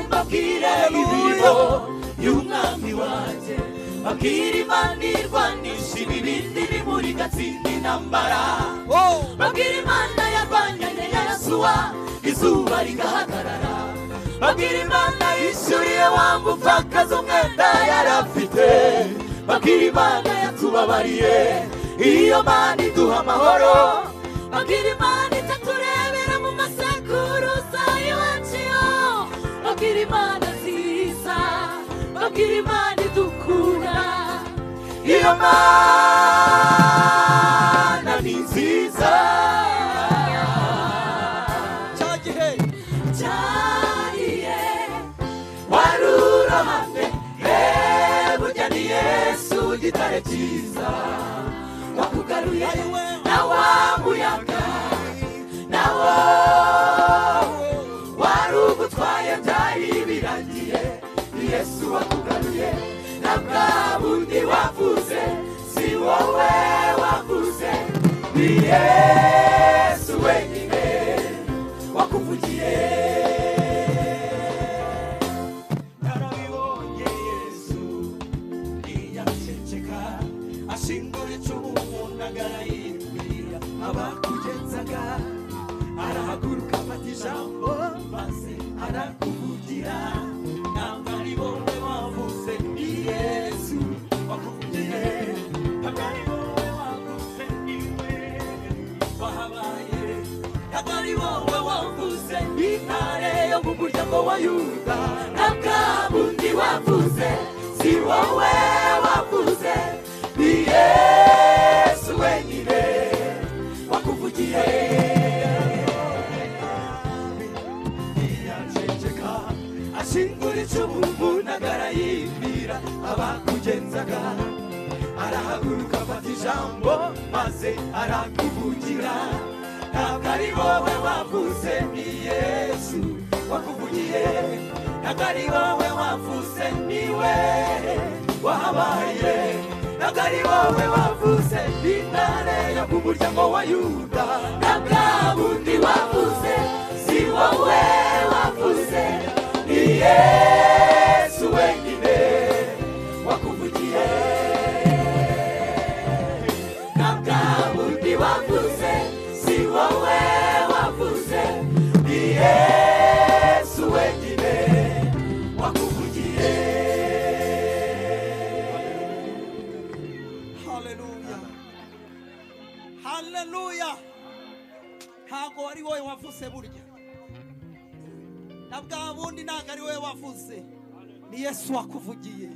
Mbabwire imirimo y'umwami wanjye, babwire Imana irwanisha ibibindi bimuri gatsinda intambara, babwire Imana yarwanyanye na Yosuwa izuba rigahagarara, babwire Imana yishyuriye wa mupfakazi umwenda yarafite, babwire Imana yatubabariye iyo Mana iduha amahoro, babwire Imana itaturebera mu masekuruza iwacu, babwire Imana nziza, babwire Imana idukunda, iyo Mana ni nziza. Cyagihe cyariye warurohamye, burya ni Yesu gitare cyiza wakugaruye na wa muyaga nawo warugutwaye byari birangiye, Yesu wakugaruye na bwa bundi wavuze si wowe wavuze, ni Yesu wenyine wakuvugiye. Narabibonye Yesu ntiyaceceka, ashingura icumu mu ntagara yibwira abakugenzaga, arahaguruka afata ijambo maze arakuvugira, ntabwo ari wowe wavuze ni Yesu wakuvugiye, ntabwo ari wowe wavuze ni we wahabaye, ntabwo ari wowe wavuze intare yo mu muryango wa Yuda, na bwa bundi wavuze si wowe wavuze, ni Yesu wenyine wakuvugiye. Ntiyaceceka ashingura icumu mu ntagara yibwira abakugenzaga, arahaguruka afata ijambo maze arakuvugira, ntabwo ari wowe wavuze ni Yesu wakuvugiye, ntabwo ari wowe wavuze ni we wahabaye, ntabwo ari wowe wavuze intare yo mu muryango wa Yuda, na bwa bundi wavuze si wowe wavuze, ni Yesu wenyine wakuvugiye, na bwa bundi wavuze si wowe wavuze, ni Yesu wenyine wakuvugiye. Haleluya, haleluya. Ntabwo ari wowe wavuze burya, na bwa bundi ntabwo ari wowe wavuze, ni Yesu wakuvugiye.